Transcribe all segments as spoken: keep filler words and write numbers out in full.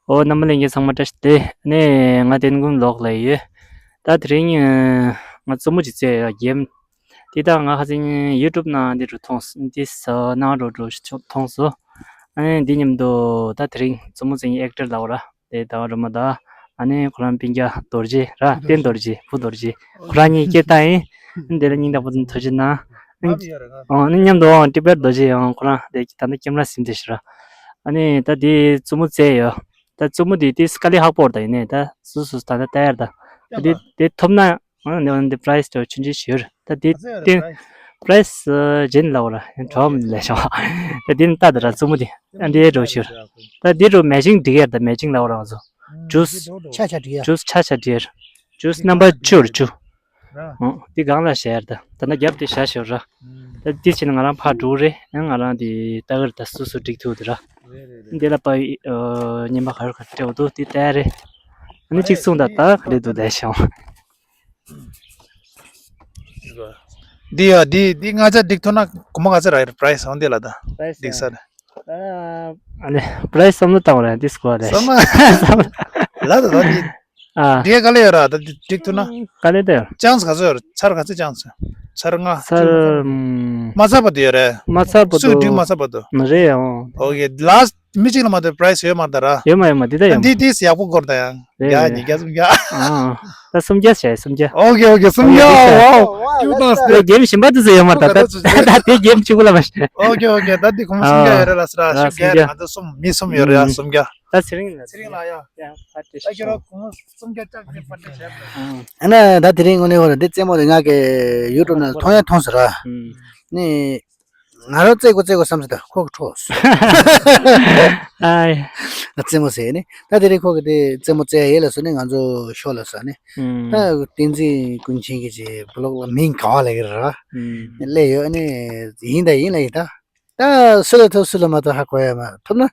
ཨོ། རྣམ་པ་ལྷན་རྒྱས་ཚང་མ་བཀྲ་ཤིས་བདེ་ལེགས། ནས་ང་དན་ཀུན་ལོག་ལ་ཡོད། ད་དེ་རིང་ང་རྩེད་མོ་ཅིག་རྩེ་ཡ་གེམ། དེ་ད་ང་ཁ་སང་ཡུ་ཊུབ་ནང་འདི་རུ་མཐོང་སོང་། འདི་ས་ནང་རོ་རོ་ཞིག་མཐོང་སོང་། ཨ་ནི་འདི་མཉམ་དུ་ད་དེ་རིང་རྩེད་མོ་རྩེ་མཁན་ཨེག་ཊར་ལ་འོ་ར། དེ་ད་རོ་མ་ད། ཨ་ནི་ཁོ་རང་སྤུན་ཀྱག་རྡོ་རྗེ་ར། བསྟན་རྡོ་རྗེ། བུ་རྡོ་རྗེ། ཁོ་རང་གཉིས་སྐད་བཏང་ཡིན། དེ་ལ་སྙིང་ཐག་པ་ནས་ཐུགས་རྗེ་གནང་། ཨ་ནི་མཉམ་དུ་ཨང་ཀྲི་པར་རྡོ་རྗེ་ཡང་ཁོ་རང་དེ་ད་ལྟ་ཀེམ་ར་ཟིན་དེ་ཤི་ར། ཨ་ནི་ད་དེ་རྩེད་མོ་རྩེ་ཡོད། ད་རྩེད་མོ་དེ་དེ་དཀའ་ལས་ཁག་པོ་རེད། ད་ཡིན་ནའི་ད་སུ་སུ་ད་ལྟ་ལྟ་ཡར་ད། ད་དེ་དེ་ཐོབ་ན་ཨ་ནི་འདི་པ་རའི་སི་དེ་ཆུང་ཆུང་ཞིག་ཡོད་རེད། ད་དེ་དེ་པ་རའི་སི་རྗེན་ལ་འོ་ར། ཡང་གྲོགས་མི་ལས་བྱུང་། ད་དེ་ནི་ད་ད་ར་རྩེད་མོ་དེ་ཨ་འདི་རོ་ཞིག་ཡོད་རེད། ད་དེ་རུ་མེ་ཅིང་འགྲིག་ཡར་ད། མེ་ཅིང་ལ་འོ་ར་ང་ཚོ། ཇུས། ཆ་ཆ་འགྲིག་ཡ། ཇུས་ཆ་ཆ་འགྲིག་ཡ། ཇུས་རྣམ་པ་བཅུ་རེད། བཅུ། ར། ཨོ། འདི་སྒང་ལ་བཞག་ཡར་ད། ད་ནི་རྒྱབ་དེ་བཞག་ཞོར་ར། ད་འདི་བྱས་ན་ང་རང་ཕར་འགྲོ་རེད། ཡང་ང་རང་དེ་ལྟ་གི་རེད། ད་སུ་སུ་འགྲིག་ཐུབ་དེ་ར། རེད་རེད་རེད། འདི་ལ་པ་ཨ་ཉི་མ་ག་རེ་ག་རེ་སྤྲད་འདུག་དེ་ལྟ་རེད། ཨ་ནི་གཅིག་གསུངས་ད། ད་ག་རེ་འདུག་ལས་བྱུང་། འདི་ཡ་འདི་འདི་ལྔ་ཆ་འགྲིག་ཐུབ་ན་གོང་མ་ག་ཚོད་རག་ཡོད་རེད། པ་རའི་སི་ཨང་འདི་ལ་ད། པ་རའི་སི་འགྲིག་ས་རེད། ཨ་ནི་པ་རའི་སི་བསམ་བློ་བཏང་བ་རེད། འདི་སྐོར་རེད། བསམ་བློ་ལ་ད་ད་འདི། ཨ། འདི་ག་ལེ་ཡོད་ར། ད་འདི་འགྲིག་ཐུབ་ན། ག་ལེ་ད་ཡོད། ཅང་ཙི་ག་ཚོད་ཡོད་ར། ཚར་ག་ཚོད་ཅང་ཙི། ཚར་ལྔ། ཚར་ཨམ། མ་ཚར་བར་དུ་ཡོད་རེད། མ་ཚར་བར་དུ། སུ་འགྲིག་མ་ཚར་བར་དུ། ན་རེད་ཡང་། ཨོ་ཁེ། ལཱ་སི་མི་གཅིག་ལ་མ་གཏོགས་པ་རའི་སི་ཡོད་མ་རེད་ད་ར། ཡོད་མ་ཡོད་མ། འདི་ད་ཡོད་མ། འདི་འདི་ཡག་པོ་སྐོར་ད་ཡང་། རེད་ཡ། རེད། ཉིས་བརྒྱ་སུམ་བརྒྱ། ཨ། ད་སུམ་བརྒྱ་བྱས། སུམ་བརྒྱ། ཨོ་ཁེ་ཨོ་ཁེ། སུམ་བརྒྱ། ཨོ་ཁེ། ཝའོ། ཁྱུ་དང་སྟེ། དེ་གེམ་གཞན་པ་དེ་ཚོ་ཡོད་མ་རེད་ད། ད་ད་དེ་གེམ་གཅིག་པུ་ལ་མ་ཤེས། ཨོ་ཁེ་ཨོ་ཁེ། ད་འདི་གོང་མ་སུམ་བརྒྱ་ཡོད་རེད་ལ་སི་ར། ཨ། སུམ་བརྒྱ་སུམ་བརྒྱ་རེད། ང་ཚོ་གསུམ་མི་གསུམ་ཡོད་རེད་ཡ། ཨུམ། སུམ་བརྒྱ། ད་ཚེ་རིང་ལ། ཚེ་རིང་ལ་ཡ། ཡ་ཕར་སྤྲད་ཤོག་ཨ་ཁྱོད་རང་གོང་མ་སུམ་བརྒྱ་ཅག་གི་ཕར་སྤྲད་བྱས། ཨ་ནི་ད་དེ་རིང་དངོས་གནས་ཁོ་རང་འདི་རྩེད་མོ་དེ་ང་གི་ཡུ་ཊུབ་ནང་མཐོང་ཡ་མཐོང་ཟེར་ར། ཨུམ། ནི། ང་རང་རྩེ་དགོས་རྩེ་དགོས་བསམ་སོང་། ད་ཁོ་གི་འཕྲོ་སོང་། ཨ་ཡ། རྩེད་མོ་ཟེར་ནི། ད་དེ་རིང་ཁོ་གི་དེ་རྩེད་མོ་རྩེ་ཡ་ཡིན་ལབ་སོང་ནི། ང་ཚོ་ཤོག་ལབ་སོང་ནི། ཨུམ། ད་བསྟན་འཛིན་ཀུན་མཁྱེན་གྱི་ཅིག་བི་ལོག་ལ་མིང་ག་བ་ལབ་ཀྱི་རེད་ར། ཨུམ། སླེབས་ཡོད་ནི། ཡིན་ད་ཡིན་ལ་ཡིན་ད། ད་སུ་ལ་ཐོབ་སུ་ལ་མ་ཐོབ་ཧ་གོ་ཡ་མ། ཐོབ་ན་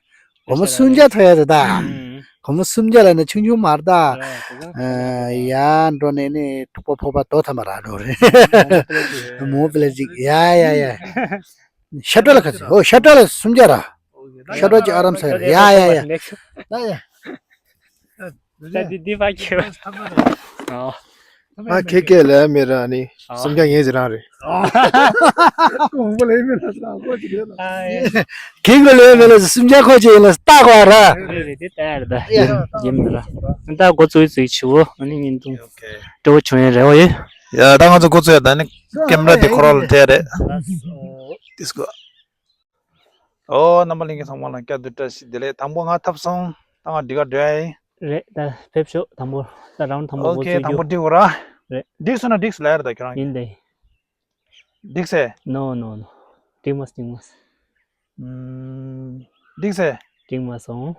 སྒོར་མོ་སུམ་བརྒྱ་ཐོབ་ཡ་རེད་ད། ཨུམ། སྒོར་མོ་སུམ་བརྒྱ་ལབ་ན་ཆུང་ཆུང་མ་རེད་ད། རེད་རེད། ཨ། ཡར་འགྲོ་ནས་ནི་ཐུག་པ་ཕོར་པ་རྡོ་ཐམ་པ་རག་འགྲོ་རེད། མོ་པ་ལ་ཅིག་ཡ་ཡ་ཡ། ཤ་ཀྲོ་ལ་ག་ཚོད། ཨོ། ཤ་ཀྲོ་ལ་སུམ་བརྒྱ་ར། ཤ་ཀྲོ་ཅིག་ཨ་རམ་ས་རེད། ཡ་ཡ་ཡ། ད་ཡ། ད་འདི་འདི་ཕར་ཁྱེར། ཨོ། ང་ཁེ་ཁེ་ལས་མེད་ར་ནི། ཨོ། སུམ་བརྒྱ་ངེས་ཅི་རང་རེད། ཨོ། གོང་པོ་ལས་མེད་ལ་ལ་གོ་ཅི་རེད་ལ། ཨ་ཡ། ཁེ་ཁེ་ལས་མེད་ལ་སུམ་བརྒྱ་ཁོ་ཅི་ཡིན་ལ་ལྟ་གོ་ར། རེད་རེད། དེ་ལྟ་ཡ་རེད་ད། ཡ། ཡིན་ཡིན་ར། ད་འགོ་བཙུགས་བཙུགས་ཆུ་བོ་ཨ་ནི་ཉིན་དུ་ཨོ་ཁེ། སྤྲོ་བོ་བྱུང་ཡ་རེད། འོ་ཡོད། ཡ། ད་ང་ཚོ་འགོ་བཙུགས་ཡ། ད་ནི་ཀེམ་ར་དེ་ཁོ་རང་ལ་སྤྲད་རེད། ལགས་སོ། ཏིས་ཀོ། ཨོ། རྣམ་པ་ལྷན་རྒྱས་ཚང་མ་ལ་བསྐྱར་དུ་བཀྲ་ཤིས་བདེ་ལེགས། དང་པོ་ང་ཐོབ་སོང་། ད་ང་འགྲིག་ག་འགྲོ་ཡ་ཡིན། རེད། ད་ཕེབས་ཤོག་དང་པོ། ད་རའུན་དང་པོ་ཨོ་ཁེ། འགོ་བཙུགས་དང་པོ་རྒྱུ། འགྲིག་གོ་ར། རེད། འགྲིག་སོང་ན་འགྲིག་སོང་ལབ་ཡ་རེད་ད་ཁྱོད་རང་གིས། ཡིན་ཏེ། འགྲིག་སེ། ནོ་ནོ་ནོ། འགྲིག་མ་སོང་། འགྲིག་མ་སོང་།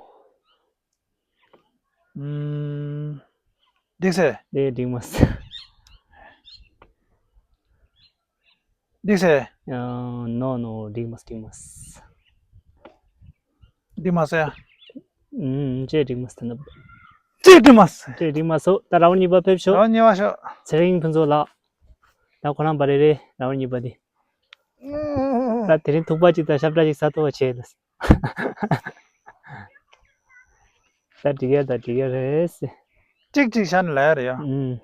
ཨུམ། འགྲིག་སེ། ཨུམ། འགྲིག་སེ། དེ་འགྲིག་མ་སོང་། འགྲིག་སེ། ཨ། ནོ་ནོ། འགྲིག་མ་སོང་། འགྲིག་མ་སོང་། འགྲིག་མ་སོང་ཡ། ཨུམ། ཅེ་འགྲིག་མ་སོང་། ཅེ་འགྲིག་མ་སོང་། ཅེ་འགྲིག་མ་སོང་། ད་རའུན་གཉིས་པ་ཕེབས་ཤོག་རའུན་གཉིས་པ་ཤོག་ཚེ་རིང་ཕུན་ཚོགས་ལགས། ད་ཁོ་རང་བ་རེད་རེད། རའུན་གཉིས་པ་དེ། ད་དེ་རིང་ཐུག་པ་གཅིག་དང་ཤབ་ཏྲ་གཅིག་ཟ་ཐུབ་པ་བྱས་ལ། ད་འགྲིག་ཡ། ད་འགྲིག་ཡ་རེད་ཟེར། ཅིག་ཅིག་བཞག་ནས་ལབ་ཡ་རེད་ཡ། ཨུམ།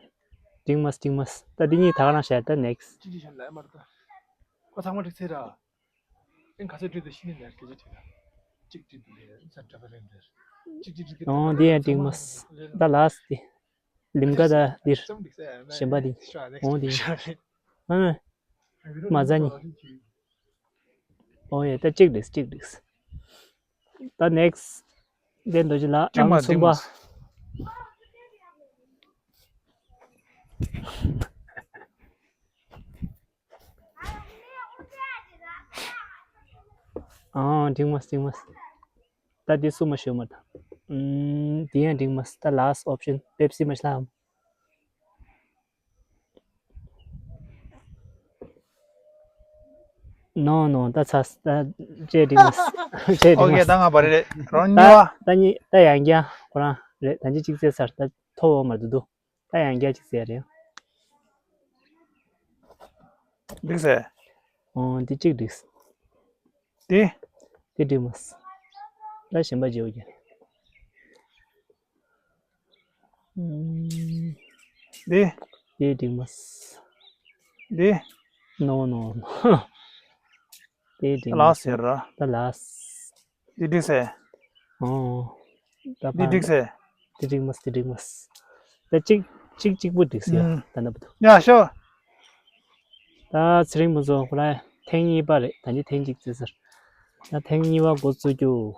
འགྲིག་མ་སོང་། འགྲིག་མ་སོང་། ད་འདི་གཉིས་ད་ག་རང་བཞག་ད་ནེག་སི། ཅིག་ཅིག་བཞག་ནས་ལབ་ཡ་མ་རེད་ད། ཁོ་ཚང་མ་འགྲིག་ཚར་ར། ཨེ་ག་ཚོད་འགྲིག་འདུག་ཤེས་ནས་ལབ་སྐད་ཆ་དྲིས་ད། ཅིག་ཅིག་འདུག་ལས་ས་འདྲ་པ་རེད་འདིར། ཅིག་ཅིག་འགྲིག་གི་ཨོ། འདི་ཡང་འགྲིག་མ་སོང་། ད་ལགས་སོ་དེ། ལིམ་ཀ་ད་འདིར། གཞན་པ་འདི། འོང་འདི། ཨ། མ་ཟ་ནི། ཨོ་ཡ། ད་གཅིག་འགྲིག་གཅིག་འགྲིག་ད་ནེག་སི། བསྟན་རྡོ་རྗེ་ལགས། གཅིག་མ་རང་གསུམ་པ། གཅིག་མ། ཨང་། འགྲིག་མ་སོང་། འགྲིག་མ་སོང་། ད་འདི་སུ་མ་ཤོད་མ་ད། ཨུམ། འདི་ཡང་འགྲིག་མ་སོང་། ད་ལཱ་སི་ཨོབ་ཤན་པེབ་སི་མ་ཤ་ལ། ནོ་ནོ། ད་ཚར་སོང་། ད་ཅེ་འགྲིག་མ་སོང་། ཅེ་འགྲིག་ཨོ་ཁེ། མ་ད་སོང་། ང་བ་རེད་རེད། རང་ད་ཉོ་བ། ད་གཉིས། ད་ཡང་བསྐྱར་ཁོ་རང་རེད། ད་ཅི་གཅིག་རྩེ་ཚར། ད་ཐོབ་འོང་མ་འདུག་འདུག་ད་ཡང་བསྐྱར་གཅིག་རྩེ་རེད། འགྲིག་སོང་། ཨོ། འདི་གཅིག་འགྲིག་སོང་། འདི། འདི་འགྲིག་མ་སོང་། ད་གཞན་པ་བརྗེ་པོ་རྒྱག་འདི། དེ་འགྲིག་མ་སོང་། འདི། ནོ་ནོ་ནོ། དེ་འགྲིག་མ་ལ་སོང་། ཟེར་ར། ད་ལ་སོང་། འདི་འགྲིག་སེ། ཨོ། ད་འདི་འགྲིག་སེ། འདི་འགྲིག་མ་སོང་། འདི་འགྲིག་མ་སོང་། ད་གཅིག་གཅིག་གཅིག་པོ་འགྲིག་སེ་ཡ། ཨུམ། ད་ན་བུ་དུ། ཡ་ཤོ། ད་ཚེ་རིང་མོ་ཚོ་ཁོ་ར་ཐེངས་གཉིས་པ་རེད། ད་ནི་ཐེངས་གཅིག་བརྩི་ཟེར། ད་ཐེངས་གཉིས་པ་འགོ་བཙུགས་རྒྱུ།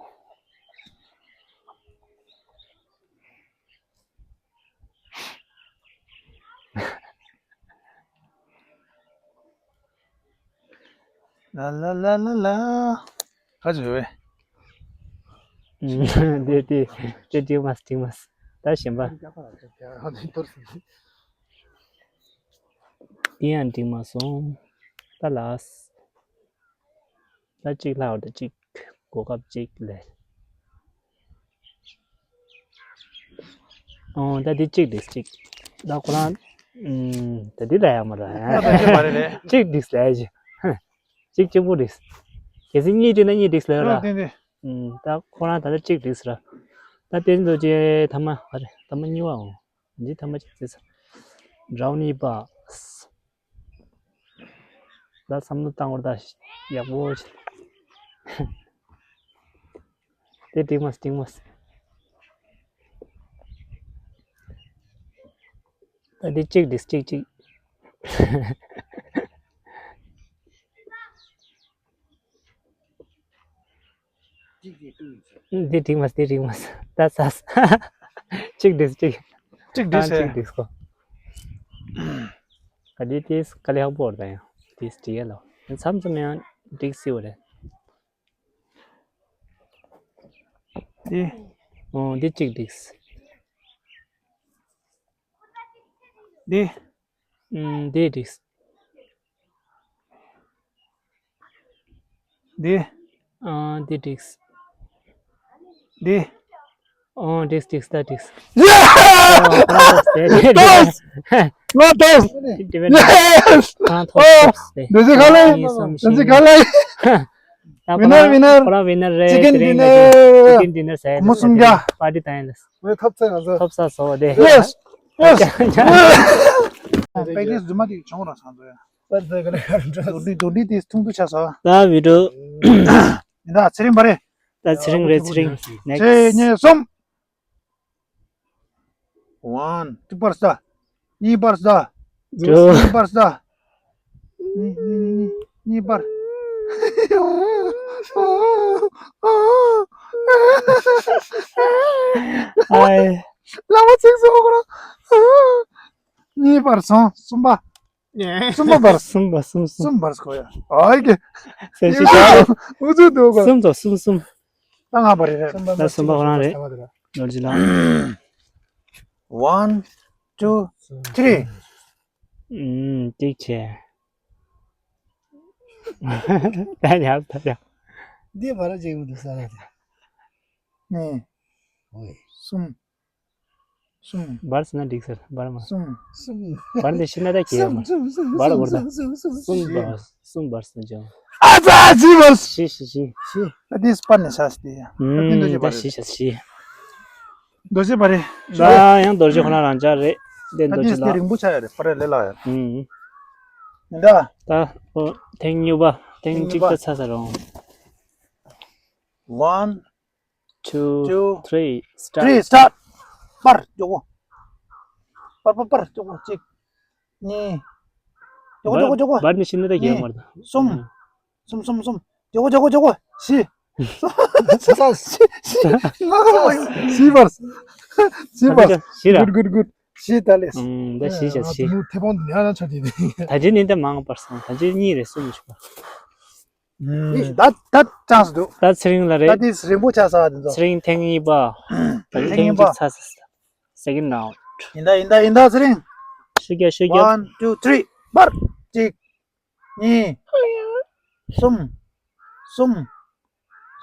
ལ་ལ་ལ་ལ་ལ། ག་ཚོད་བས། འདི་འདི་འདི་འགྲིག་མ་སོང་། འགྲིག་མ་སོང་། ད་གཞན་པ། འདི་ཡང་འགྲིག་མ་སོང་། ད་ལ་སོང་། ད་གཅིག་ལྷག་ད་གཅིག་གོ་སྐབས་གཅིག་ལས། ཨོ་ད་འདི་གཅིག་འགྲིག་གཅིག་ད་ཁོ་རང་ད་འདི་ལ་ཡག་མ་རེད། གཅིག་འགྲིག་ལས་ཀྱི། གཅིག་གཅིག་པོ་འགྲིག་གལ་སྲིད་གཉིས་འགྲིག་ན་གཉིས་འགྲིག་ལས་ར། ད་ཁོ་རང་ད་ལྟ་གཅིག་འགྲིག་ཟེར་ར། ད་དེ་འདོད་ཀྱི་ཐ་མ་ག་རེ་ཐ་མ་གཉིས་པ་འོང་། འདི་ཐ་མ་གཅིག་བརྩི་ཟེར། འདྲ་བོ་གཉིས་པ། ད་བསམ་བློ་བཏང་བར་ད་ཡག་པོ་བྱེད། དེ་འགྲིག་མ་སོང་། འགྲིག་མ་སོང་། ད་འདི་གཅིག་འགྲིག་གཅིག་གཅིག་འདི་འགྲིག་མ་སོང་། འདི་འགྲིག་མ་སོང་། ད་ས་ས་གཅིག་འགྲིག་གཅིག་གཅིག་འགྲིག་ད་ས་གཅིག་འགྲིག་སོང་། ཨ་འདི་དེས་དཀའ་ལས་ཁག་པོ་རེད། ད་ཡང་དེས་འགྲིག་ཡ་ལོ། མཚམས་མཚམས་ཡང་འགྲིག་སྲིད་པ་རེད། འདི། ཨོ་འདི་གཅིག་འགྲིག་འདི། ཨུམ། འདི་འགྲིག་འདི། ཨ་འདི་འགྲིག་འདི། ཨོ་འགྲིག་འགྲིག་ད་འགྲིག་ཡ། ཨོ་ཁོ་རང་ཐོབ་སྟེ། ཏོས། ང་ཏོས། འདི་འདི་ཡེས། ཁོ་རང་ཐོབ་ཨོ་ཐོབ་སྟེ། འདི་ཚེ་ག་ལེ། གཉིས་གསུམ་འདི་ཚེ་ག་ལེ། ད་ཁོ་རང་ཝི་ནར་ཝི་ནར། ཁོ་རང་ཝི་ནར་རེད། ཅི་ཀེན་དེ་རིང་ཌི་ནར། ཅི་ཀེན་ཌི་ནར་ཟ་ཡ་མོ་གསུམ་བརྒྱ། པར་ཊི་བཏང་ཡ་ལ། ངས་ཐོབ་ཚད་ང་ཚོ། ཐོབ་ས་བཟོ་བ་དེ། ཡེས། ཡེས། པེ་ཀེ་ཇི་རྫུན་མ་དེ་བྱུང་ར་སང་དོ་ཡ། པར་ཙེ་ག་ལ་ཡར་འགྲོ། དོ་འདི་དོ་འདི་དེ་ཐུང་དུ་ཆགས་སོང་། ད་བི་ཌིའོ། ཡིན་ད་ཚེ་རིང་བ་རེད། ད་ཚེ་རིང་རེད། ཚེ་རིང་། ནེགསི། ཚེ་གཉིས་གསུམ། ཝན། གཅིག་པར་ཟ། གཉིས་པར་ཟ། ཏུ། གཉིས་པར་ཟ། གཉིས་གཉིས་གཉིས་གཉིས་པར། ཨའི། ལ་མ་ཚིག་སོང་ཁོ་རང་། གཉིས་པར་སོང་། གསུམ་པ། གསུམ་པ་བར། གསུམ་པ་གསུམ་གསུམ། གསུམ་བར་སྐོ་ཡ། ཨའི་ཀེ། སེམས་ཤིག་ཤོག་འུ་ཚོ་འདུག་ག་གསུམ་དང་གསུམ་གསུམ། ད་ང་བ་རེད་རེད། ད་གསུམ་པ་ཁོ་རང་རེད། རྡོ་རྗེ་ལགས། One, two, three. ཨུམ། གཅིག་བྱས། ད་ཡག་ད་ཡག་འདི་བར་ཅིག་འདུག་ས་རེད། གཉིས། ཨོའི། གསུམ། གསུམ། བར་ཟེར་ན་འགྲིག་ཟེར། བར་མ། གསུམ། གསུམ། བར་འདི་ཤི་ན་ད་གྱེས་ཡོད་མ་རེད། བར་གོ་ད། གསུམ་བར། གསུམ་བར་ཟེར་ན་ཅང་། ཨ་ཙི་ཤི་བར། ཤི་ཤི་ཤི། ཤི། ཨ་འདི་སྤར་ནས་ཤ་ཤི་དེ་ཡ། ཨུམ། ད་ཤི་ཤ་ཤི། རྡོ་རྗེ་བ་རེད། ད་ཡང་རྡོ་རྗེ་ཁོ་ན་རང་ཅག་རེད། དེ་ཨ་རྡོ་རྗེ་འདི་ལགས། རིང་པོ་ཆགས་ཡ་རེད། ཕ་རེ་ལེ་ལ་ཡ། ཨུམ། ཡིན་ད། ད་ཨོ་ཐེངས་གཉིས་པ། ཐེངས་གཉིས་པ། གཅིག་ད་ཚར་ཚར་རོང་། One, two, two, three, start. Three, start. པར་མགྱོགས་པོ། པར་པར་པར་མགྱོགས་པོ། གཅིག་གཉིས། མགྱོགས་པོ་མགྱོགས་པོ་མགྱོགས་པོ། བར་ནས་ཤི་ན་ད་གྱེས་ཡོད་མ་རེད། གསུམ། གསུམ་གསུམ་གསུམ། མགྱོགས་པོ་མགྱོགས་པོ་མགྱོགས་པོ། བཞི། བཞི་བཞི། བཞི་བར། བཞི་བར། བཞི་ར། Good, good, good. བཞི་ད་ལས། ཨུམ། ད་བཞི་བྱས་བཞི། ཐེ་བོང་དུ་ཉར་ན་ཆ་དེ་ནི། ད་ཅི་ནི་ད་མང་པར་སོང་། ད་ཅི་གཉིས་རེད། གསུམ་ཞུ། ད་ད་ཅང་སུ་འདུག་ད་ཚེ་རིང་ལ་རེད། ད་དེ་རིང་པོ་ཆགས་ས་དེ་ཚོ། ཚེ་རིང་ཐེངས་གཉིས་པ། ད་ཐེངས་གཉིས་པ། ཐེངས་གཅིག་ཚར་ས། Second round. ཡིན་ད་ཡིན་ད་ཡིན་ད་ཚེ་རིང་། ཤི་རྒྱ་ཤི་རྒྱ། One, two, three. པར། གཅིག་གཉིས། གསུམ། གསུམ།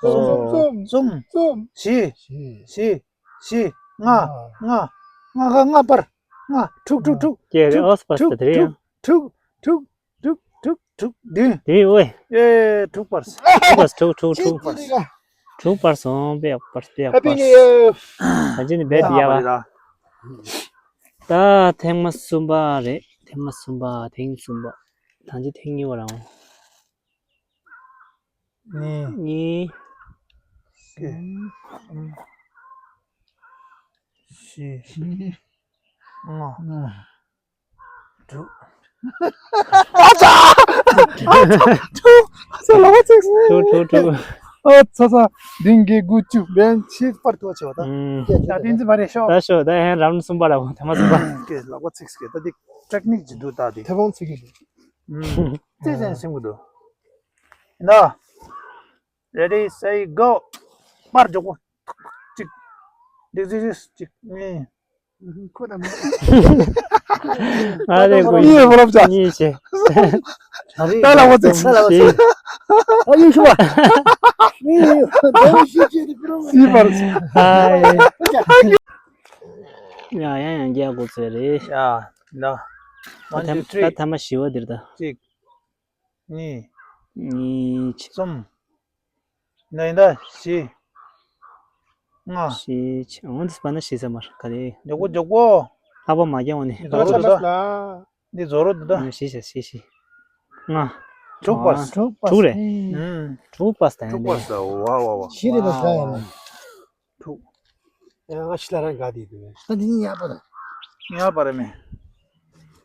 གསུམ། གསུམ། གསུམ། བཞི། བཞི། བཞི། ལྔ། ལྔ། ལྔ། ལྔ། པར། ལྔ། དྲུག་དྲུག་དྲུག་ཀྱེ་རེ་ཨོས་པ་སྟ་དེ་རེད་ཡང་། དྲུག་དྲུག་དྲུག་དྲུག་དྲུག་བདུན། དེ་ཨོའི། ཨེ་དྲུག་པར། དྲུག་པར་དྲུག་དྲུག་དྲུག་པར། དྲུག་པར་སོང་། དཔེ་ཡག་པར་དཔེ་ཡག་པར། ད་ཅི་ནི་བེད་ཡ་བ། ད་ཐེངས་མ་གསུམ་པ་རེད། ཐེངས་མ་གསུམ་པ། ཐེངས་གསུམ་པ། ཐང་ཅིག་ཐེངས་གཉིས་པ་རང་། གཉིས། གཉིས། བཞི། ལྔ། དྲུག་ཨ་ཙ། ཨ་ཙ། ཨ་ཙ། ལག་པ་ཚིག་དྲུག་དྲུག་དྲུག་ཨ་ཙ་ཙ། བདུན་བརྒྱད་དགུ་བཅུ། བན་ཕྱིས་པར་དུ་ཆེ་བ་དང་། ད་དེ་ཚོ་བ་རེད་ཤོག་ད་ཤོག་ད་ཧན་རམ་གསུམ་པ་ལ་ཐེངས་མ་གསུམ་པ། ལག་པ་ཚིག་ཟེར་གི་ད་དེ་ཊེག་ནིག་ཅིག་འདུག་ད་དེ། ཐེ་བོང་ཚིག་གི་འདུག་ཙེ་ཙེ་སེམས་གི་འདུག་ཡིན་ན། Ready, say, go. པར་འཇོག་གོ་གཅིག་འདེགས་འཛིན་གཅིག་གཉིས། ཁོ་ན་མི། ཨ་རེ་གོ་གཉིས་ཡོད་པ་རབ་ཅག་གཉིས་བྱས། ད་ལ་བ་ཚིག་ད་ལ་བ་ཚིག་ཨ་ཡིན་ཤི་བ། ཡིན་ཡིན་ཡིན། སི་པར། ཨ་ཡ་ཡང་རྒྱག་དགོས་ཚོད་རེད། ཡ་ན། One, two, three. ད་ཐ་མ་བཞི་བ་འདིར་ད། གཅིག་གཉིས། གཉིས། གསུམ། ཡིན་ད་ཡིན་ད། བཞི། ལྔ། བཞི། འོང་དུས་པ་ན་བཞི་ཟེར་མར་ག་རེ། མགྱོགས་པོ་མགྱོགས་པོ། ལྷག་པ་མ་རྒྱག་འོང་ནི། འདི་བཟོ་རོ་འདུག་ད། འདི་བཟོ་རོ་འདུག་ད། བཞི་བཞི་བཞི་བཞི། ལྔ། དྲུག་པ། དྲུག་པ་རེད། དྲུག་པ་ད་ཡིན་ད། བཞི་རེད་པ་ད་ཡིན་ན། དྲུག་ཡང་ང་ཤི་ལ་རང་དགའ་དེ་དུ་བས། ད་འདི་ནི་ཡག་པ་རེད། ཡག་པ་རེད་མེ།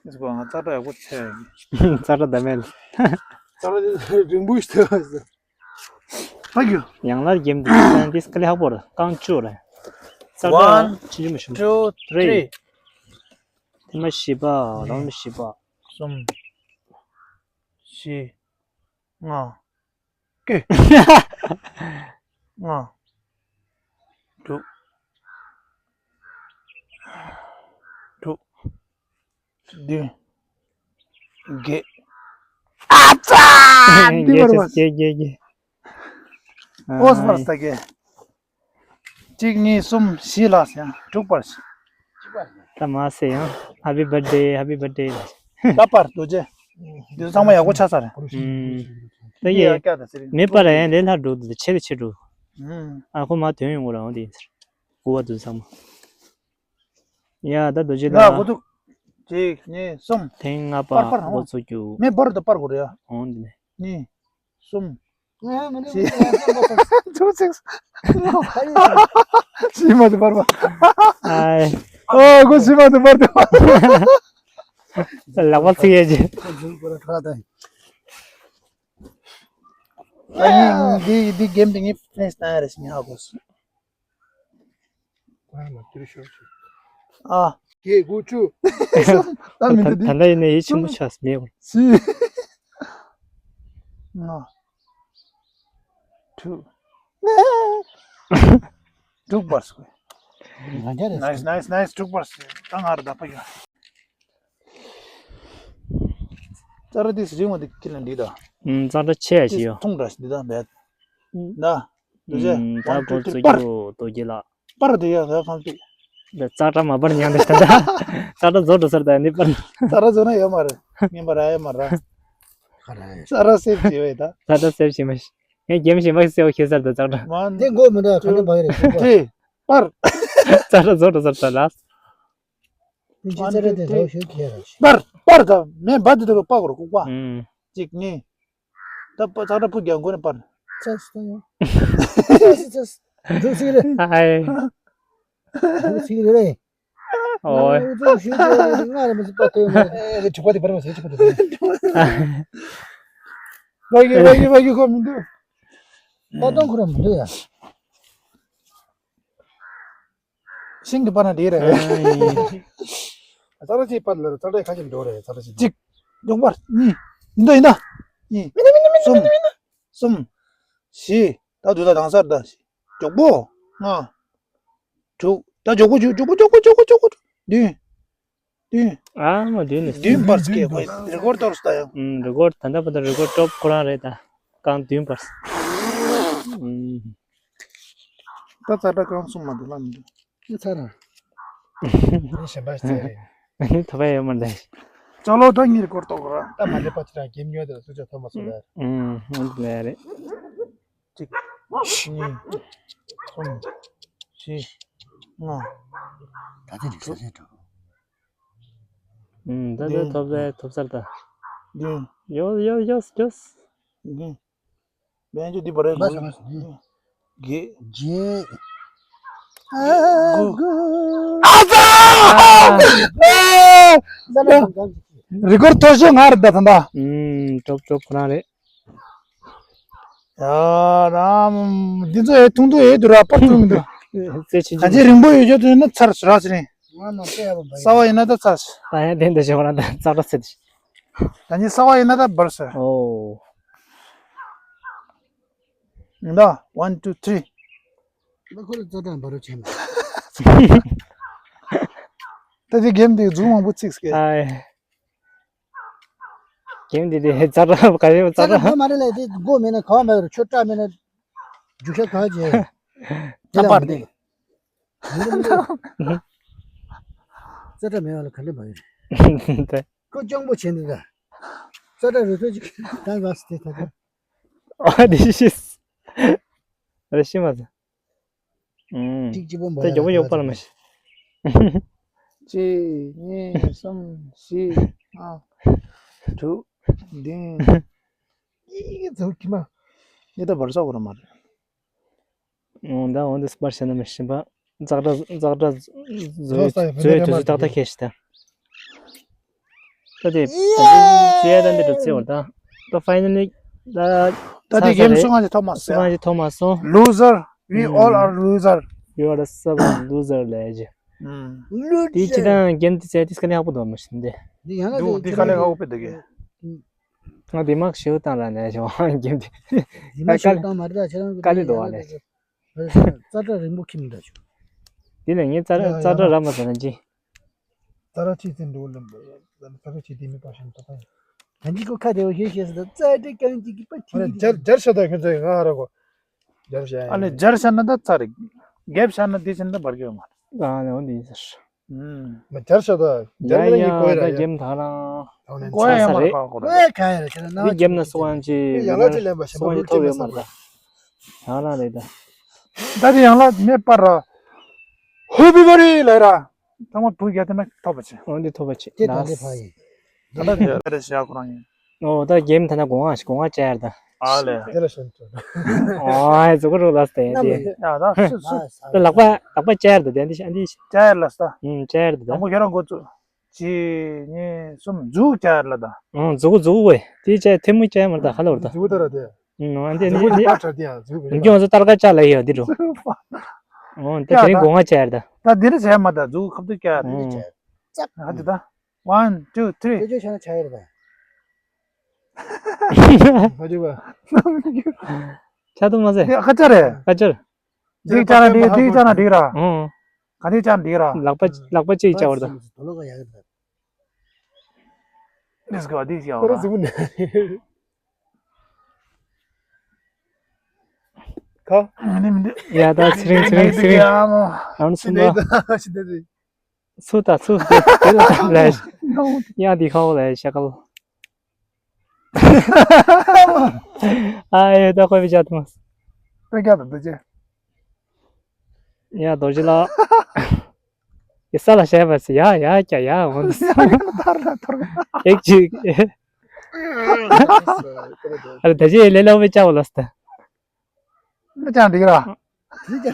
ཨིས་པ་ང་ཙག་སྒྲ་ཡག་པོ་ཆེ། ཙག་སྒྲ་ད་མེད། ཙག་སྒྲ་འདི་རིང་པོ་ཞིག་ཐོས་པ། ཕ་གི། ཡང་ལར་གེམ་འདི་ཚན་འདི་སྐ་ལེ་ཧ་པོ་རེད། རྐང་བཅུ་རེད། ཙག་སྒྲ་ཅི་ཅི་མི་ཤུམ། One, two, three. ཐེངས་མ་བཞི་པ། རང་མི་བཞི་པ། གསུམ། བཞི། ལྔ། ཀེ། ལྔ། དྲུག་དྲུག་བདུན། བརྒྱད། ཨ་ཙ། འདི་བར་བ། བརྒྱད་བརྒྱད་བརྒྱད། ཨོ་སི་བར་ས་ཀེ། གཅིག་གཉིས། གསུམ། བཞི་ལ་ཡང་དྲུག་པར། ད་མ་ཟེར་ཡང་Happy birthday, Happy birthday ལ། ད་པར་རྡོ་རྗེ། འདི་ཚང་མ་ཡག་པོ་ཆགས་ཚར། ད་ཡེ། མེད་པར་ཡང་ལས་སླ་འགྲོ་འདུག་ཆེ་ལ་ཆེ་འགྲོ། ཨ་ཁོ་མ་དོན་ཡོང་གོ་རང་དེ། དགུ་བ་འདུག་ཚང་མ། ཡ་ད་རྡོ་རྗེ་ལ། ལ་གོ་ཐུག་གཅིག་གཉིས། གསུམ། ཐེངས་ལྔ་པ། པར་པར་འོང་། འགོ་ཚུགས་རྒྱུ། མེ་འབར་དུ་པར་གོ་རེ་ཡ། འོང་འདི་ནས། གཉིས། གསུམ། ང་མི་ནུས། ཅི། ཅུ་ཅིག་ཤི་མ་ཐུབ་པར་བ། ཨའི། ཨོ་གོ་ཤི་མ་ཐུབ་པར་དུ། ལག་པ་ཚིག་ཡས་ཅི། ཨ་ཡིན་འདི་འདི་གེམ་འདི་ངས་ཕྲེང་སྟ་ཡ་རེ་ཞིག་ཉག་དགོས། ཨ། གེ་དགུ་བཅུ། ད་མི་འདི་འདི། ད་ལྟ་ཡིན་ནའི་ཡིད་ཆེས་མོ་ཆགས་མེད་བར། སི། ལྔ། དྲུག་དྲུག་པར་སོ། ང་རྒྱ་རེད། ནའིས་ནའིས་ནའིས། དྲུག་པར་སོ། ད་ང་ར་ད་ཕ་གི། ཙག་སྒྲ་དེ་རིང་བ་དེ་ཁྱེད་ལ་འདི་ད། ཙག་སྒྲ་ཆེ་ཡ་ཞིག་ཡོད། ཐུང་འདྲ་ཞིག་འདི་ད་འབད། ན། འདུ་བྱེད། ད་ཁོ་ཚོ་རྒྱུ་རྡོ་རྗེ་ལགས། པར་དེ་ཡ་ད་ཁང་དེ། ད་ཙག་སྒྲ་མ་པར་ཉང་དེ་ད་ད། ཙག་སྒྲ་བཟོ་འགྲོ་སར་ད་ནི་པར། ཙག་སྒྲ་བཟོ་ན་ཡོད་མ་རེད། ངན་པ་ར་ཡོད་མ་ར། ཙག་སྒྲ་སེབ་བྱེད་བས་ད། ཙག་སྒྲ་སེབ་བྱེད་མ་ཤི། ངས་རྒྱེམ་ཞིག་མ་ཤི་སེ་བ་ཤེས་སར་ད་ཙག་སྒྲ། དེ་མགོ་མི་འདྲ་ག་ནས་བག་རེད་ཤོད་པ། དེ། པར། ཙག་སྒྲ་བཟོ་འགྲོ་སར་ད་ལ། དེ་ཅི་ཙག་སྒྲ་དེ་ལོ་ཤོད་ཁྱེད་ར་ཤི། པར། པར་ད་མེ་འབར་དེ་ད་པ་གོ་ར་ལྐུག་པ། གཅིག་གཉིས། ད་པ་ཙག་སྒྲ་ཕུ་རྒྱག་མགོ་ནས་པར། ཙག་སི་ཙག་སི་ཙག་སི་ཙག་སི། འགྲོ་སི་རེད། ཨའི། འགྲོ་སི་རེད། ཨོའི། འགྲོ་སི་རེད། ང་རེ་མི་སི་པ་ཏོ་ཡོད་མ་རེད། ཨེ་ཅི་པ་དེ་པར་མ་སེ་ཅི་པ་དེ་པར། ཝ་གི་ཝ་གི་ཝ་གི་ཁོ་མི་འདུག་ད་དུང་ཁོ་ར་མི་འདུག་ཡ། ཤིང་གི་པར་ན་དེ་རེད། ཙག་སྒྲ་ཅིག་པར་ལ་ཙག་སྒྲ་ཁ་ཅིག་འགྲོ་རེད། ཙག་སྒྲ་ཅིག་གཅིག་ཡོང་པར། གཉིས། ཡིན་ད་ཡིན་ད། གཉིས། མི་ན་མི་ན་མི་ན། གསུམ། མི་ན་མི་ན། གསུམ། བཞི། ད་དུ་ད་དང་སར་ད། མགྱོགས་པོ། ལྔ། དྲུག་ད་མགྱོགས་པོ་བཅུ། མགྱོགས་པོ་མགྱོགས་པོ་མགྱོགས་པོ་མགྱོགས་པོ། བདུན། བདུན། ཨ་མ་བདུན་ནས། བདུན་པར་སྐད་ཁོས་རི་ཀོར་གཏོར་སྟ་ཡང་། ཨུམ། རི་ཀོར་ད་ལྟ་བར་དུ་རི་ཀོར་ཊོབ་ཁོ་རང་རེད་ད། རྐང་བདུན་པར། ཨུམ། ད་ཙག་སྒྲ་རྐང་གསུམ་མ་འདུག་ལ་མི་འདུག་ཨེ་ཚར་ར། ཨེ་གཞན་པ་ཞིག་ཚར་རེད། ཨ་ནི་ཐོབ་ཡ་ཡོད་མ་རེད། ཅོ་ལོ་ད་ངའི་རི་ཀོར་གཏོར་གོ་ར། ད་མ་ལེ་པ་ཅི་རང་གེམ་ཉོས་དེ་སུ་ཅོ་ཐོབ་མ་སོང་ལ། ཨུམ། འོན་ཏེ་ལ་ཡ་རེད། གཅིག་གཉིས། གསུམ། བཞི། ལྔ། ད་ཐེངས་འགྲིག་ས་རེད་འགྲོ། ཨུམ། ད་ད་འདི། ཐོབ་ས་ཐོབ་ས་ད། འདི། ཡོ་ཡོ་ཡོ་ཡོ། འདི། བན་ཅོ་འདི་བར་རེད། མ་སོང་མ་སོང་། དགེ། རྗེ། དགུ། ཨ་ཙ། རི་ཀོར་མཐོ་ཤོས་ང་རེད་ད་ད་ད། ཨུམ། ཀྲོབ་ཀྲོབ་ཁོ་རང་རེད། ཡ་རམ། འདི་ཚོ་ཨེ་ཐུང་ཐུང་ཨེ་འདུག་ར། པར་ཐུང་མི་འདུག་རྩེ་ཆེན་ག་ཅི་རིང་པོ་ཡོད་ཆོག་ཏུ་ཡིན་ན་ཚར་ར་ཟེར་རིང་། ང་ནོར་ཏེ་ཡ་བ་འབའ་ཡིན། གསར་པ་ཡིན་ན་ད་ཚར། ད་ཡང་དེ་འདྲ་བྱེད་པ་ན་ད་ཙག་སྒྲ་ཟེར་ཏེ། ད་ནི་གསར་པ་ཡིན་ན་ད་འབར་ཟེར། ཨོ། ཡིན་ད། One, two, three། ད་ཁོ་ལ་ཙག་སྒྲ་འབར་རོ་བྱས་མ། ད་དེ་གེམ་དེ་མཛུབ་མང་པོ་ཚིགས་ཀྱི། ཨའི། གེམ་འདི་དེ་ཙག་སྒྲ་ག་རེ་ཙག་ཙག་སྒྲ་སྒྲ་མ་རེད་ལས་དེ་མགོ་མེད་ན་ག་བ་མ་ཡོད་རེད། ཆོ་སྒྲ་མེད་ན་རྒྱུག་ཤ་ག་བྱེད། ཙག་པར་དེ། ཙག་སྒྲ་མེད་པ་ལ་ག་འདྲ་མ་ཡོད་རེད། ཁོ་སྤྱང་པོ་བྱེད་འདི་ད། ཙག་སྒྲ་རུ་ཐོ་ཅིག་ད་རགས་དེ་ད་ད། ཨ་དེ་ཤི། ཨ་དེ་ཤི་མ་ཟ། ཨུམ། གཅིག་གཅིག་པོ་འབོར་ད་ཡ་མགྱོགས་པོ་ཡོད་པ་ལ་མ་ཤི། གཅིག་གཉིས། གསུམ། བཞི། ལྔ། དྲུག་བདུན། ཡིག་ཚོ་ཁྱི་མ། ཡིད་ད་བར་སོག་ར་མ་རེད། འོང་ད་འོང་དུ་སྤར་བྱས་ན་མི་ཤི་བ། ཙག་སྒྲ་ཙག་སྒྲ་བཟོས་བཟོས་དུས་ཚོད་ཏག་ཏག་ཁེལ་ཤི་ད། ད་དེ་ད་དེ་ཚེ་ཡ་ད་འདི་འགྲོ་ཚེ་བར་ད། ད་ཕའི་ནལ་ལི་ད། ད་དེ་གེམ་སུ་གང་ཞིག་ཐོབ་མ་སུ་གང་ཞིག་ཐོབ་མ་སོང་། Loser, we all are loser. You are the seven loser ལས་ཀྱི། དེ་སྤྱི་དང་གེམ་དེ་ཚེ་དེ་སྐད་ནས་ཧ་པོ་འདོད་མི་ཤེས་འདི། འདི་ཡང་ན་འདུག་འདི་དཀའ་ལས་ཁག་པོ་དེ་གི། ང་འདི་མག་ཞེའུ་བཏང་ར་ནས་བྱུང་གེམ་དེ། འདི་མག་ཞེའུ་བཏང་མ་རེད་ད་ཁྱེད་རང་གི་དཀའ་ལས་འདུག་བ་ལས། ཙག་སྒྲ་རིང་པོ་ཁྱིམ་འདྲ་བྱུང་། འདི་ནས་ངས་ཙག་སྒྲ་ཙག་སྒྲ་ར་མ་ཟ་ན་ཅི། ཙག་སྒྲ་ཅི་ཙི་འགྲོ་ལ་ཙག་སྒྲ་ཅི་དེ་མི་པ་ཤམ་ཏོ་ད། ད་འདི་ཀོ་ཁ་དེ་བ་ཤེས་ཤེས་སུ་ཙག་སྒྲ་གང་ཅི་གི་པ་ཨ་ནི་ཅི་སྦྱར་སྦྱར་བྱ་དག་ཁྱོད་ཚོས་ང་ཧ་ར་གོ། སྦྱར་བྱ་ཨ་ནི་སྦྱར་བྱ་ན་ད་ཚ་རེད། རྒྱབ་བྱ་ན་དེ་བྱས་ན་ད་འབར་གི་ཡོད་མ་རེད། ཨ་ནི་འོ་འདི་ཟེར། ཨུམ། མ་སྦྱར་བྱ་ད་ཡ་སྦྱར་ན་ཡ་ཡིན་གོ་ཡ་ད་ར་ཡ། རྒྱབ་ཐང་རང་། ཨ་ནི་གོ་ཡ་ཡ་མ་རེད་གོ་ར། གོ་ཡ་ག་ཡ་ར་ཁྱེད་རང་ན་འདི་རྒྱབ་ན་སུ་ཝང་ཅི་ཡ་ལ་ཅི་ལེན་པ་ཤམ་པ་ལུ་ཅི་མེད་ས་གོ་ར། ཡང་ལ་རེད་ད། ད་དེ་ཡང་ལ་མེད་པར་ར། ཧུ་བི་བ་རི་ལ་ར། ཚང་མ་བུ་རྒྱ་དེ་ན་ཐོབ་པ་ཆེ། འོ་འདི་ཐོབ་པ་ཆེ། ཏེ་ད་ལས་ཕ་ཡིན། ད་ལྟ་དེ་རེ་ཞག་ཁོ་རང་ཡིན། ཨོ་ད་གེམ་ད་ན་གོང་ཨ་ཞིག་གོང་ཨ་ཅར་ད། ཨ་ལས། དེ་ལ་ཤོན་ཐུ། ཨོ་ཨེ་ཟུག་རུ་ལ་སྟེ་དེ། ཡ་ད་སུ་སུ། ད་ལག་པ་ལག་པ་ཅར་ད་དེ་འདི་ཤ་འདི་ཤ། ཅར་ལ་སྟ། ཨུམ་ཅར་ད་ད། དང་པོ་ཁྱེད་རང་འགོ་བཙུགས། གཅིག་གཉིས་གསུམ། མཛུག་ཅར་ལ་ད། ཨོ་མཛུག་མཛུག་ཝེ་དེ་ཅར་ཐལ་མོ་ཅར་མར་ད་ཧ་ལོར་ད། མཛུག་ད་ར་དེ། ཨུམ་ཨ་འདི་འདི་འདི། ཨ་ཁྱོད་ཚོ་ཏར་ཀ་ཅར་ལ་ཡོད་འདི་རུ། ཨོ་དེ་དེ་རིང་གོང་ཨ་ཅར་ད། ད་འདི་རུ་ཟེར་མ་ད་མཛུག་ཁབ་ཏུ་ཅར། ཨུམ། ཨ་འདི་ད། One, two, three. ཁྱོད་ཆ་ན་ཆ་ཡོད་རེད་ད། མ་འཇུག་པ། ཆ་ཏུ་མ་ཟེ། འདི་ཁ་ཆ་རེད། ཁ་ཆར། འདི་ཆ་ན་འགྲིག་འདི་ཆ་ན་འགྲིག་ར། ཨོ། ག་འདི་ཆ་ན་འགྲིག་ར། ལག་པ་ལག་པ་ཅིག་ཅར་བར་ད། དོ་ལོ་ག་ཡག་རེད་ད། Let's go. འདི་ཅར་བར་ད། ཁོ་ར་ཟུག་ནས། ཁ། ཡ་ད་ཚེ་རིང་ཚེ་རིང་ཚེ་རིང་། ཨ་མོ། ཨ་ནི་སུ་མ། ཚུ་ད་ཚུ་དེ་དེ་ལ་ལས། ཡ་འདི་ཁའོ་ལས་ཤ་ཀལ། ཨ་ཡེ་ད་ཁོ་བི་ཅ་ཐུ་མ། ད་རྒྱ་ད་ད་ཅེ། ཡ་རྡོ་རྗེ་ལགས། ཡ་ས་ལ་བཤད་པ་སི་ཡ་ཡ་ཀྱ་ཡ་འོང་དུ་སི། ཐར་ལ་ཐར། ཨེག་ཅིག་ཨ་ད་ཅེ་ལེ་ལོ་བི་ཅ་བ་ལ་སྟ། མི་ཅང་འགྲིག་ར།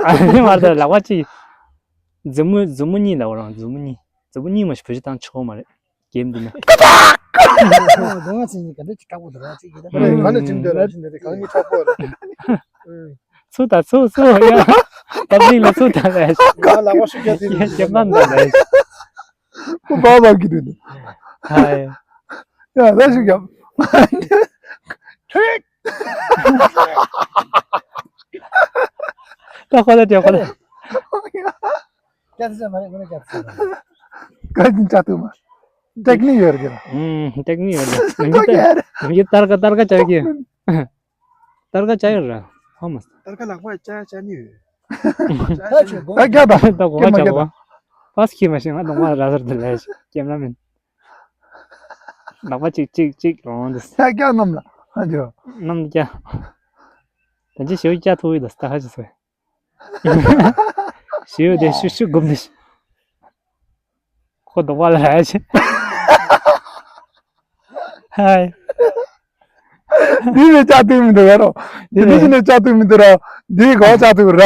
ཨ་ནི་མར་ད་ལག་པ་ཅིག་མཛུབ་མོ་མཛུབ་མོ་གཉིས་ལ་འོ་རང་མཛུབ་མོ་གཉིས། མཛུབ་མོ་གཉིས་མ་ཞིག་བོད་ཆ་བཏང་ཆོག་མ་རེད། གེམ་འདི་ན། ལོ་ང་ཚོ་གཉིས་ག་འདྲ་ཅིག་ཁྲག་པོ་འདུག་ར་ཅིག་གིས་ད། ཨུམ། ག་ནས་ཁྲིམས་འདོད་ར་ཤི་འདོད་དེ་གང་གི་ཁྲག་པོ་རེད། ཚུ་ད་ཚུ་ཚུ་ཡ། པབ་ལིག་ལ་ཚུ་ད་ལས། ང་ལག་པ་ཤུགས་རྒྱག་དེ་རེད། ཁྱེད་མ་འདའ་ལས། ཁོ་བ་བ་གི་འདུག་ཧའི། ཡ་ད་ཤུགས་རྒྱབ། ཁྲིག་ད་ཁོ་ལ་དེ་ཁོ་ལ། སྐྱ་ཚེ་མ་རེད་ཁོ་ལ་སྐྱ་ཚེ་མ་རེད། ག་ཅིན་ཅ་ཏུ་མ། ཏེག་ནིག་ཡོད་རེད། ཨུམ་ཏེག་ནིག་ཡོད་རེད། ངས་ཏར་ཀ་ཏར་ཀ་ཅག་གི་ཏར་ཀ་ཅག་ཡོད་ར། ཧོ་མ། ཏར་ཀ་ལག་པ་ཅག་ཅག་ནི་ཡོད། ད་ཁྱོད་ད་སྒོ་ང་ཅག་གོ། ཕ་སི་ཁྱི་མ་ཤེས་ང་གདོང་པ་ར་ཟར་དུ་ལས་ཤི་ཀེམ་ར་མེན། ལག་པ་གཅིག་གཅིག་གཅིག་རོང་དུ། ད་རྒྱ་གནམ་ལ་ཨ་ཇོ། གནམ་རྒྱ། ད་ཅི་ཞོ་རྒྱ་ཐུ་ཡི་ད་སྟ་ཧ་ཅི་སོ། ཞོ་དེ་ཤུ་ཤུ་གུམ་དེ་ཤི། ཁོ་དོག་པ་ལ་ར་ཆེ། ཧའི། འདི་ནས་ལྕགས་ཐུག་མི་འདུག་ཡ་རོ། འདི་ནས་ལྕགས་ཐུག་མི་འདུག་ར། འདི་གོ་ལྕགས་ཐུག་ར།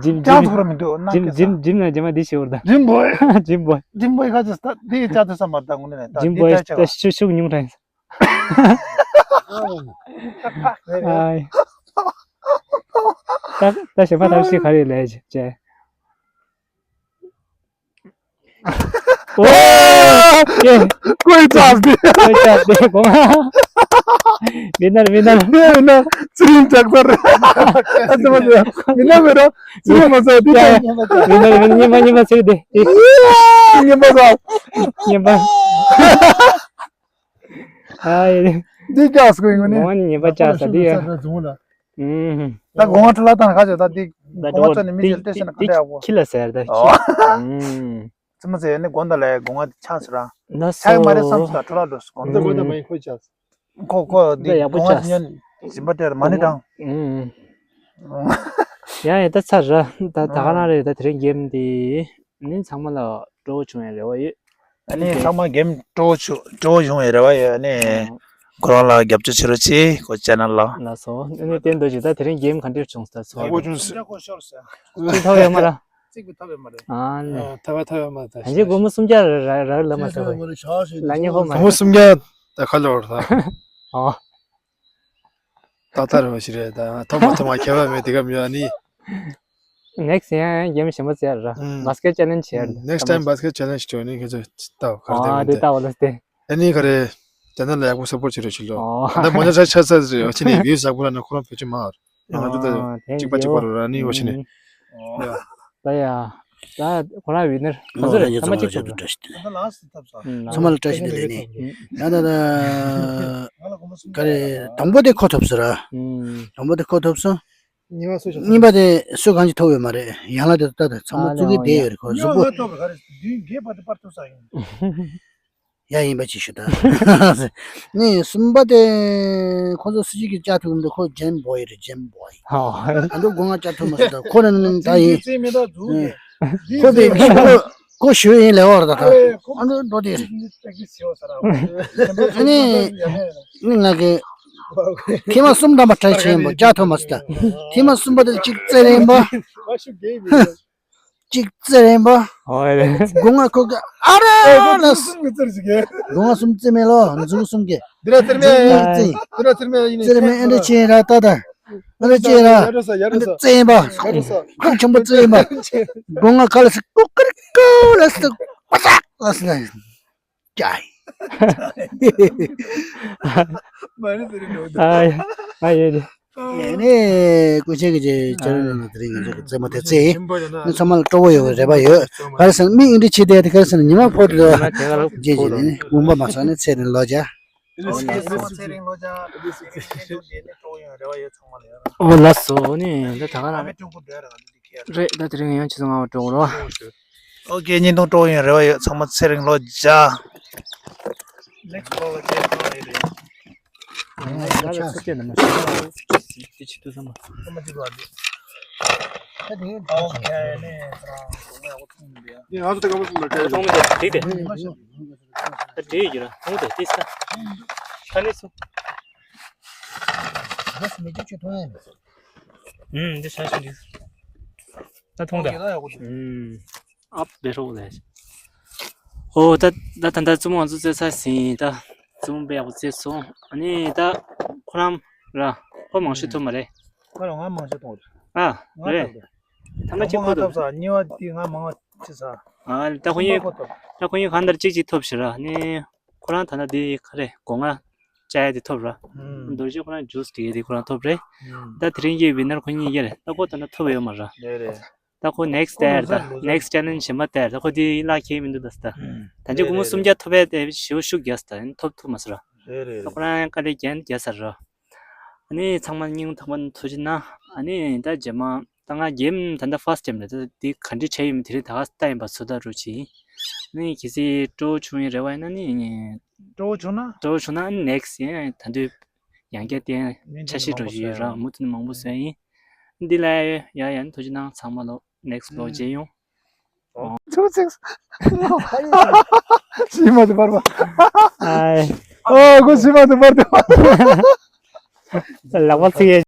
ཇིམ་ཅང་ཐོར་མི་འདུག་ན། ཇིམ་ཇིམ་ཇིམ་ན་ཇིམ་མ་འདི་ཤེས་བར་ད། ཇིམ་བོའི། ཇིམ་བོའི། ཇིམ་བོའི་ཁ་ཅིག་ད་འདི་ལྕགས་ཐུག་བསམ་པ་ད་དངོས་གནས་ད་ཇིམ་འདི་བོའི་ལྟ་ཆ་ད་ཤུ་ཤུགས་ཉུང་དྲན། ཨའི། ད་ད་ཞེ་མ་ཐབས་ཤིག་ག་རེ་ལས་ཅེ། ཨོ། ཀེ། ཀོའི་ཙག་སྟེ། ཀོའི་ཙག་སྟེ་གོང་། མི་ནར་མི་ནར། མི་ནར་ཚི་རིང་ཙག་ཙར། ཨ་ཙི་མ་ཙི་མི་ནར་མི་རོ། ཚི་རིང་མ་ཙི་དེ་ཡ་ཡ། མི་ནར་མི་ནར་ཉི་མ་ཉི་མ་ཚི་རིང་དེ། ཉི་མ་ཙག་ཉི་མ། ཨ་ཡེ། འདི་ཀྱག་སྐུ་ཡིན་ནི། ངོ་ནི་ཉི་མ་ཙག་ས་དེ་ཡ། ཨུམ། ད་གོང་ཁྲི་ལ་དང་ཁ་ཅོ་ད་འདི་གོང་ཁྲི་ནི་མི་ཅིག་ལྟེ་ཤེ་ན་ཁ་ཏེ་ཡག་པོ། ཁྱི་ལ་ཟེར་ད་ཁྱི། ཨུམ། ཙི་མ་ཙི་ནི་དགོན་ད་ལ་གོང་ང་ཆགས་སུ་ར། ན་ཆགས་མ་རེད་བསམ་སོ་ད་ཁྲོ་ལ་འགྲོ་སོ་གོང་ད་དགོན་ད་མ་ཡིན་ཁོ་ཆགས། ཁོ་ཁོ་འདི་ཡག་པོ་གོང་ང་ཆགས། ཉན་སྦྱིན་པ་སྤྲད་མ་ནི་དྲང་། ཡང་ཡང་ད་ཚར་ར་ད་ད་ག་རང་རེད་ད་དེ་རིང་གེམ་འདི་ནི་ཚང་མ་ལ་སྤྲོ་བོ་བྱུང་ཡ་རེ་བ་ཡོད། ཨ་ནི་ཚང་མ་གེམ་སྤྲོ་བོ་བྱུང་སྤྲོ་བོ་བྱུང་ཡ་རེ་བ་ཡོད། ཨ་ནི་ཁོ་རང་ལ་རྒྱབ་སྐྱོར་བྱེད་རོགས་གྱིས་ཁོ་ཅེ་ནལ་ལ། ལགས་སོ། ཨ་ནི་བསྟན་རྡོ་རྗེ་ད་དེ་རིང་གེམ་ག་འདྲ་བྱུང་ད་ཚོ། ཡག་པོ་བྱུང་ཟེར། ཅི་ཐོག་ཡོད་མ་ར། གཅིག་པུ་ཐོབ་ཡོད་མ་རེད། ཨ་ལེ། ཨ་ཐོབ་པ་ཐོབ་ཡོད་མ་རེད། ད་ཅི་སྒོར་མོ་སུམ་བརྒྱ་ར་ར་ར་ལ་མ་ཐོབ་པ། ལ་ཉེ་ཧོ་མ་སྒོར་མོ་རེད། སུམ་བརྒྱ་ད་ཁ་ལོ་ར་ད། ཨོ། ཏག་ཏག་རེད་བ་ཞིག་རེད་ད། ཐོབ་མ་ཐོབ་མ་ཁྱད་པར་མེད་དེ་ག་མི་ཡོད་ནི། ནེག་སི་ཡང་གེམ་གཞན་པ་ཟེར་ར། ཨུམ། བཱ་སི་ཀེ་ཊི་ཆེ་ལེན་ཇི་བྱེད་ཡ་རེད། ནེག་སི་ཊའིམ་བཱ་སི་ཀེ་ཊི་ཆེ་ལེན་ཇི་བྱེད་ནི་ཁྱེད་ཚོ་ལྟ་བ་ག་རེ། ཨོ་དེ་ལྟ་བ་ལ་སྟེ། ཨ་ནི་ག་རེ། དེ་ནས་ལ་ཡག་པོ་སབ་པོར་བྱེད་རོགས་བྱེད་ལོ། ཨོ། ད་མོ་ཉ་ཆ་ཆ་ས་རེད་བ་ཅི་ནས་བིའུ་ཟག་པོ་ར་ན་ཁོ་རང་བེད་སྤྱོད་མ་རེད། ང་ཚོ་ད་ཨ་གཅིག་པ་གཅིག་པ་རུ་ར་ནི་བ་ཆི་ནས། ད་ཡ། ད་ཁོ་རང་བི་ནར་ཁོ་ཚོ་རེད་ཚང་མ་གཅིག་ཐུབ་ར། ཚང་མ་ལ་བཀྲ་ཤིས་བདེ་ལེགས་ནས། ད་ད་ད་ག་རེ་དང་པོ་དེ་ཁོ་ཐོབ་སོང་ར། དང་པོ་དེ་ཁོ་ཐོབ་སོང་། གཉིས་པ་སུ་ཞིག་གཉིས་པ་དེ་སུ་གང་ཞིག་ཐོབ་ཡོད་མ་རེད། ཡང་ལ་དེ་ད་ད་ཚང་མ་ཨ་བཙུགས་ཀྱི་ནོ་བསྡད་ཡ། ཡོད་རེད་ཁོ་གཟུགས་པོ། ཡང་ཐོབ་ག་རེ་བདུན་བརྒྱད་པ་དེ་པར་ཐོབ་ས་ཡིན། ཡ་ཡིན་པ་ཅིག་ཞུ་ད། ནི་གསུམ་པ་དེ་ཁོ་ཚོ་སུ་ཞིག་གིས་བཅའ་ཐུབ་མི་འདུག་ཁོ་ཇེམ་བོའི་རེད་ཇེམ་བོའི། ཨ་འདུག་སྒོ་ང་བཅའ་ཐུབ་མ་སོང་ད་ཁོ་ནི་ནི་ད་ཡིན། ཁོ་དེ་ཁོ་ཁོ་ཞུ་ཡིན་ལས་བར་ད་ད། ཨ་འདུག་འགྲོ་དེ་རེད། ཨ་ནི་ནི་ང་གི་ཐེངས་མ་གསུམ་དམ་པ་ཁྲལ་བྱས་ཡིན་པ་བཅའ་ཐུབ་མ་སོང་ད། ཐེངས་མ་གསུམ་པ་དེ་གཅིག་རྩེ་རེད་ཡིན་པ། གཅིག་རྩེ་རེད་པ། ཨོ་ཡ་རེད། སྒོ་ང་ཁོ་གི་ཨ་ར་ལ། སྒོ་ང་གསུམ་རྩེ་མེད་ལོ་འཛུགས་གསུམ་གི། འདི་ར་རྩེ་མེད་ཡིན། རྩེ་འདི་ར་རྩེ་མེད་ཡིན། རྩེ་མེད་ཨེ་འདྲ་ཅན་ར་ཏ་ཏ། ཨེ་འདྲ་ཅན་ར། ཡར་རོ་ས་ཡར་རོ་ས། རྩེ་ཡིན་པ། ཁོ་ཆེན་པོ་རྩེ་ཡིན་པ། སྒོ་ང་ཁ་ལ་སི་ཀུ་ཀུ་རི་ཀུ་ལ་སི་པ་ས་ལ་སི་ལ། ཅའི། མ་ནི་ཟེར་རེད་འགྲོ། ཨ་ཡ། ཨ་ཡ་རེད། ཡ་ནི་སྐུ་མཁྱེན་གྱི་ཅེ་ཅེ་རེ་ལ་དེ་རིང་ང་ཚོ་གི་རྩེད་མོ་དེ་རྩེ་ཡིན། ནི་ཚང་མ་ལ་སྤྲོ་བོ་ཡོད་རེ་བ་ཡོད། ག་རེ་ཟེར་ན་མི་ཨིན་འདྲི་བྱེད་དེ་དེ་ག་རེ་ཟེར་ན་ཉི་མ་ཕོར་དུ་རྗེས་ཀྱི་ནི་ངུམ་པ་མ་ཚང་ནི་ཚེ་རིང་ལོ་བརྒྱ། ཚེ་རིང་ལོ་བརྒྱ། ཨོ་ལགས་སོ་ནི་ད་ད་ག་རང་རེད། ད་དེ་རིང་ཡང་ཆུ་ཚོད་ལྔ་པ་འགྲོ་དགོས་རེད། ཨོ་ཀེ་བརྙན་ཐུང་སྤྲོ་ཡོང་རེ་བ་ཡོད་ཚང་མ་ཚེ་རིང་ལོ་བརྒྱ། Next vlog ལ་ཁྱེད་ཚོ་ཡོད་རེད། ང་ལ་ཚོ་སྐྱེས་ནས་མ་ཤེས་ན་དེ་ཆི་དུ་བསམ་པ། ཨོ་ཀེ་ནས་ང་ཚོ་ད་ག་པར་སོང་ལ་ཁྱེད་ཚོ་ཐོང་མི་དེ་དེ་དེ་ད་དེ་ཡོད་ར་ཐོང་དེ་དེ་ས་ཁ་ནས་སོང་། ཨུམ་འདི་ས་ཞིག་འདི་ད་ཐོང་དེ་ཨུམ། ཨབ་བེ་རོགས་ལས། ཨོ་ད་ད་ད་ད་བཙུན་མོ་ང་ཚོ་རྩེ་ཚར་ཟིན་ད་བཙུན་མོ་དཔེ་ཡག་པོ་རྩེ་སོང་། ཨ་ནི་ད་ཁོ་རང་ར་ཁོ་མང་ཤོས་ཐོབ་མ་རེད། ཁོ་རང་ང་མང་ཤོས་ཐོབ་རེད། ཨ་ང་རེད། ཐོབ་རེད། ཐ་མ་གཅིག་ཁོ་ཐོབ་ཐོབ་ས་གཉིས་པ་དེ་ང་མང་བ་ཆི་ས། ཨ་ད་ཁོ་གཉིས་ཁོ་ཐོབ་ད་ཁོ་གཉིས་གང་ལྟར་གཅིག་གཅིག་ཐོབ་ཤི་ར་ནི་ཁོ་རང་ད་ན་དེ་ག་རེ་སྒོ་ང་བཅའ་ཡ་དེ་ཐོབ་ར། ཨུམ། རྡོ་རྗེ་ཁོ་རང་ཇུས་དེ་དེ་ཁོ་རང་ཐོབ་རེད། ཨུམ། ད་དེ་རིང་གི་ཝི་ནར་ཁོ་གཉིས་ཡ་རེད། ད་ཁོ་ད་ན་ཐོབ་ཡོད་མ་ར། རེད་རེད། ད་ཁོ་ནེག་སི་ཊི་ལོ་ཟ་ལོ་ཟ་ནེག་སི་ཊི་ཆེ་ལེན་ཇི་གཞན་པ་སྟེར་ད་ཁོ་དེ་ལག་ཁྱེར་མི་འདུག་ད་ད་ད་ཅི་སྒོར་མོ་སུམ་བརྒྱ་ཐོབ་པའི་དེ་ཞེ་ཤུགས་རྒྱས་ད་ཐོབ་ཐུབ་མ་ཟེར་ར། རེད་རེད། ད་ཁོ་རང་དཀའ་ལས་རྒྱན་རྒྱས་ས་ར། ཨ་ནི་ཚང་མ་སྙིང་ཐག་པ་ནས་ཐུགས་རྗེ་གནང་། ཨ་ནི་ད་རྗེས་མ་ད་ང་གེམ་ད་ད་ཕར་སི་ཊི་གེམ་རེད། ད་དེ་ག་འདྲ་བྱས་ཡོད་མེད་དེ་རིང་ད་ག་ལྟ་ཡིན་པ་ཚོ་ད་རུ་ཆེ་ཡིན། ཨ་ནི་གལ་སྲིད་སྤྲོ་བོ་བྱུང་ཡིན་རེ་བ་ཡིན་ན་ནི་སྤྲོ་བོ་བྱུང་ན་སྤྲོ་བོ་བྱུང་ན་ཨ་ནི་ནེག་སི་ཊི་ཡིན་ད་དུས། ཡང་བསྐྱར་བསྟན་འཆར་གཞི་འགྲོ་བཞིན་ཡོད་ར་མུ་མཐུད་ནས་མང་པོ་བཟོས་ཡིན། འདི་ལ་ཡང་ཡང་ཐུགས་རྗེ་གནང་ཚང་མ་ལོ་next vlog་མཇལ་ཡོང་། ཨོ། ཚུགས་ཚིགས། ཤི་མ་དུ་བར་བ། ཨོ་ཁོ་ཤི་མ་དུ་བར་དུ། ལག་པ་ཚིག་ཡས།